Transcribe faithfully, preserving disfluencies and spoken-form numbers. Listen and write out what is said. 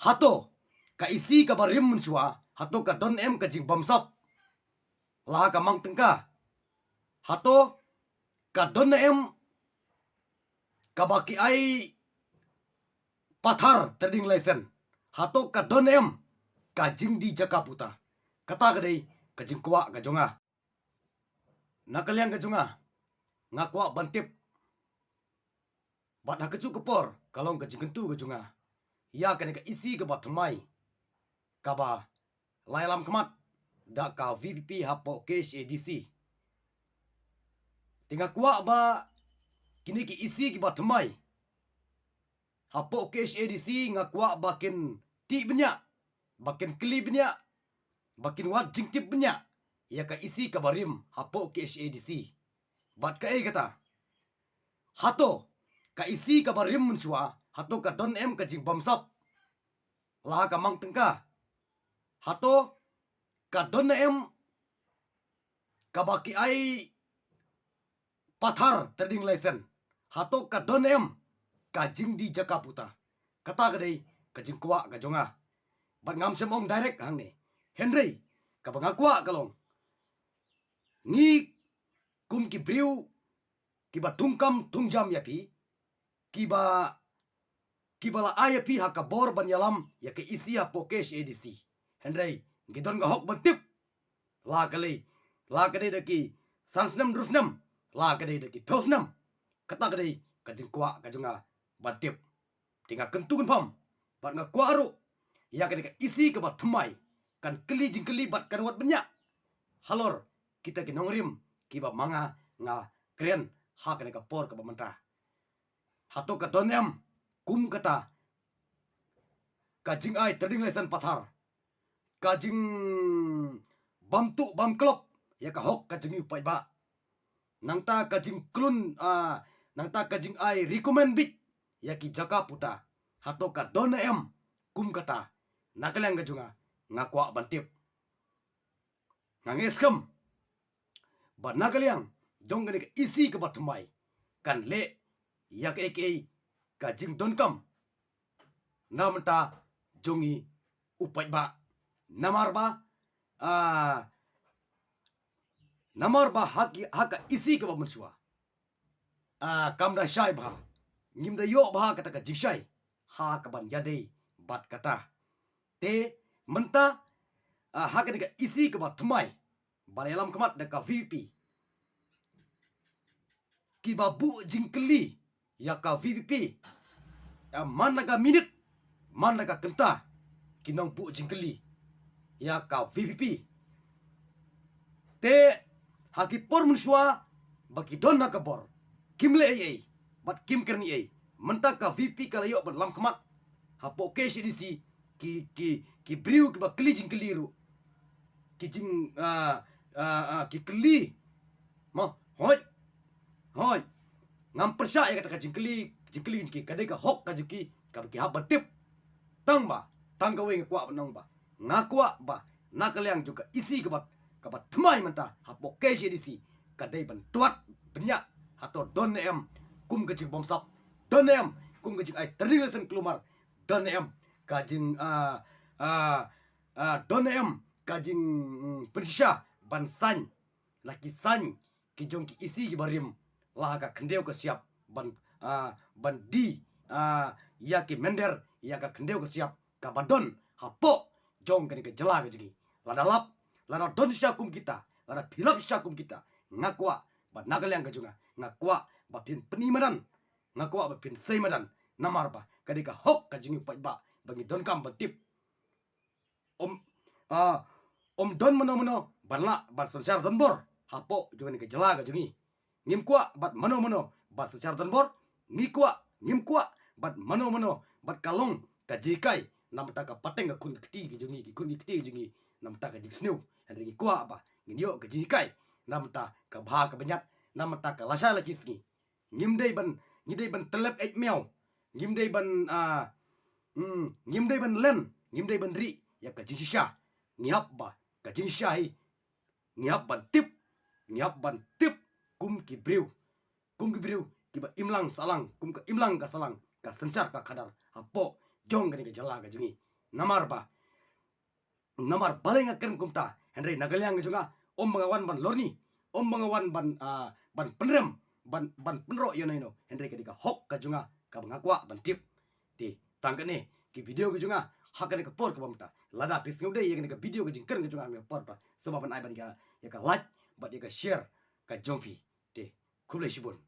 Hato ka isi kaba rim mynshuwa, hato ka don em ka jingbamsap la ka mang tyngka? Hato ka don em kaba ki ai pathar trading license? Hato ka don em ka jingdie jaka puta? Kata ka dei ka jingkwah ka jong nga. Na ka liang ka jong nga, nga kwah ban tip. Bad ha kajuh ka por ka long ka jingkyntu ka jong nga ïa kane ka isi kaba thymmai kaba la ïalam khmat da ka VPP hapoh KHADC. Te nga kwah ba kine ki isi kiba thymmai hapoh KHADC, nga kwah ba kin tih bniah, ba kin kylli bniah, ba kin wad jingtip bniah ïa ka isi kaba rim hapoh KHADC. Bad kaei kata, hato ka isi kaba rim mynshuwa, hato ka don em ka jingbamsap la ka mang tyngka? Hato ka don em kaba ki ai pathar trading license? Hato ka don em ka jingdie jaka puta? Kata ka dei ka jingkwah ka jong nga. Bad ngam shym ong direct hangne, hynrei kaba nga kwah ka long, ngi kum ki briew kiba thungkam thungjam ïa phi, kiba kiba la ai ïa phi ha ka bor ban ïalam ïa ka isi hapoh KHADC. Hynrei ngi don ka hok ban tip. La ka lei, la ka dei da ki san snem, hynriew snem, la ka dei da ki phew snem, kata ka dei ka jingkwah ka jong nga ban tip. Te nga kyntu kynpham bad nga kwah ruh ïa kane ka isi kaba thymmai kan kylli jingkylli bad kan wad bniah halor kita ki nongrim kiba ma nga nga kren ha kane ka por kaba mynta. Hato ka don em kum kata ka jingai trading license pathar, ka jingbam tuh bam klop ïa ka hok ka jong ngi u paidbah, nangta ka jingklun, ah, nangta ka jingai recommend bit ïa ki jaka puta? Hato ka don em kum kata? Na ka liang ka jong nga, nga kwah ban tip. Nga ngeit skhem ba na ka liang jong kane ka isi kaba thymmai kan leh ïa kaei kaei ka jingdonkam na bynta jong ngi u paidbah. Namar ba, ah, namar ba ha ki, ha ka isi kaba mynshuwa, ah, kam da shai bha, ngim da ïoh bha kata ka jingshai ha kaban ïadei bad kata. Te mynta, ah, ha kane ka isi kaba thymmai ba la ïalam khmat da ka VPP, kiba buh jingkylli ïa ka VPP, ah, man la ka minit, man la ka kynta, ki nongbuh jingkylli ïa ka VPP. Te ha ki por mynshuwa ba ki don ha ka bor, kim leh ei ei bad kim kren ei ei. Mynta ka VPP ka la ïoh ban lam khmat hapoh KHADC, ki, ki, ki briew kiba kylli jingkylli ruh, ki jing, ah, ah, ah, ki kylli. Mo, hoi, hoi. Ngam pyrshah ïa kata ka jingkylli, jingkylli jong ki, ka dei ka hok ka jong ki kaba ki hap ban tip. Tang ba, tang kawei nga kwah ban ong ba, nga kwah ba na ka liang jong ka isi kaba, kaba thymmai mynta hapoh KHADC, ka dei ban tuat bniah. Hato don em kum ka jingbamsap, don em kum ka jingai trading license kulmar, don em ka jing, ah, ah, ah, don em ka jing, mm, pynshisha ban saiñ, la ki saiñ ki jong ki isi kiba rim la ha ka khyndew ka shyiap ban, ah, ban die, ah, ïa ki mynder ïa ka khyndew ka shyiap kaba don hapoh jong kane ka jylla ka jong ngi. Lada lap, lada don shisha kum kita, lada phi lap shisha kum kita, nga kwah ba na ka liang ka jong nga, nga kwah ba phin pyni madan, nga kwah ba phin sei madan. Namar ba ka dei ka hok ka jong ngi u paidbah ba ngi donkam ban tip. Ym, ah, ym don mano mano ban lah ban synshar donbor hapoh jong kane ka jylla ka jong ngi. Ngim kwah bad mano mano ban synshar donbor. Ngi kwah, ngim kwah bad mano mano bad ka long ka jinghikai na bynta ka pateng ka khun ka kti ka jong ngi, ki khun ki kti ka jong ngi, na bynta ka jingsniew. Hynrei ngi kwah ba ngin ïoh ka jinghikai na bynta ka bha ka bniat, na bynta ka lashai la ki sngi. Ngim dei ban, ngi dei ban tyllep eit miaw. Ngim dei ban, ah, mm, ngim dei ban len, ngim dei ban rieh ïa ka jingshisha. Ngi hap ba ka jingshisha hi, ngi hap ban tip, ngi hap ban tip kum ki briew, kum ki briew kiba imlang sahlang, kum ka imlang ka sahlang, ka synshar ka khadar hapoh jong kane ka jylla ka jong ngi. Namar ba, namar balei nga kren kumta, hynrei na ka liang ka jong nga, ym ba nga wan ban lorni, ym ba nga wan ban, ah, ban pynrem, ban, ban pynroh ïa no ïa no, hynrei ka dei ka hok ka jong nga kaba nga kwah ban tip. Te tang kane ki video ka jong nga ha kane ka por kaba mynta. Lada phi sngewdei ïa kane ka video ka jingkren ka jong nga ha kane ka por ba, sngewbha ban ai ban ïa, ïa ka like bad ïa ka share ka jong phi. Te khublei shibun.